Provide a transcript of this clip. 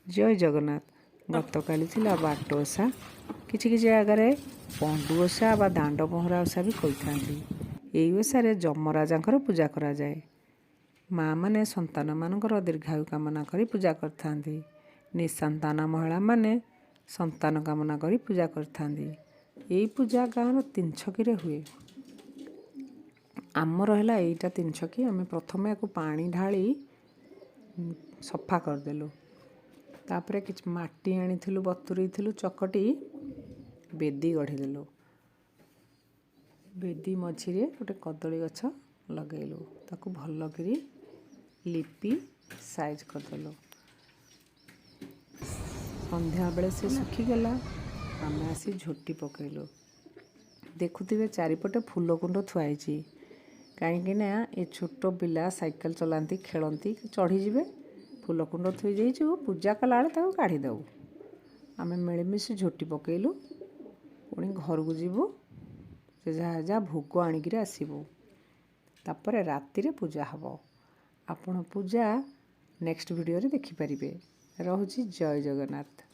ଜୟ ଜଗନ୍ନାଥ। ଗତକାଲି ଥିଲା ବାଟ ଓଷା। କିଛି କିଛି ଜାଗାରେ ପଣ୍ଡୁ ଓଷା ବା ଦାଣ୍ଡ ପହଁରା ଓଷା ବି କହିଥାନ୍ତି। ଏଇ ଓଷାରେ ଯମରାଜାଙ୍କର ପୂଜା କରାଯାଏ। ମାଆମାନେ ସନ୍ତାନମାନଙ୍କର ଦୀର୍ଘାୟୁ କାମନା କରି ପୂଜା କରିଥାନ୍ତି। ନିଃସନ୍ତାନ ମହିଳାମାନେ ସନ୍ତାନ କାମନା କରି ପୂଜା କରିଥାନ୍ତି। ଏଇ ପୂଜା ଗାଁର ତିନି ଛକିରେ ହୁଏ। ଆମର ହେଲା ଏଇଟା ତିନି ଛକି। ଆମେ ପ୍ରଥମେ ୟାକୁ ପାଣି ଢାଳି ସଫା କରିଦେଲୁ। ତାପରେ କିଛି ମାଟି ଆଣିଥିଲୁ, ବତୁରେଇଥିଲୁ, ଚକଟି ବେଦି ଗଢ଼ିଦେଲୁ। ବେଦି ମଝିରେ ଗୋଟେ କଦଳୀ ଗଛ ଲଗେଇଲୁ। ତାକୁ ଭଲ କରି ଲିପି ସାଇଜ୍ କରିଦେଲୁ। ସନ୍ଧ୍ୟାବେଳେ ସେ ଶୁଖିଗଲା। ଆମେ ଆସି ଝୋଟି ପକେଇଲୁ। ଦେଖୁଥିବେ, ଚାରିପଟେ ଫୁଲ କୁଣ୍ଡ ଥୁଆ ହେଇଛି, କାହିଁକିନା ଏ ଛୋଟ ପିଲା ସାଇକେଲ ଚଲାନ୍ତି, ଖେଳନ୍ତି, ଚଢ଼ିଯିବେ। ଫୁଲ କୁଣ୍ଡ ଥୋଇ ଦେଇଛୁ, ପୂଜା କଲାବେଳେ ତାକୁ କାଢ଼ିଦେବୁ। ଆମେ ମିଳିମିଶି ଝୋଟି ପକେଇଲୁ। ପୁଣି ଘରକୁ ଯିବୁ, ସେ ଯାହା ଯାହା ଭୋଗ ଆଣିକିରି ଆସିବୁ। ତାପରେ ରାତିରେ ପୂଜା ହେବ। ଆପଣ ପୂଜା ନେକ୍ସଟ ଭିଡ଼ିଓରେ ଦେଖିପାରିବେ। ରହୁଛି, ଜୟ ଜଗନ୍ନାଥ।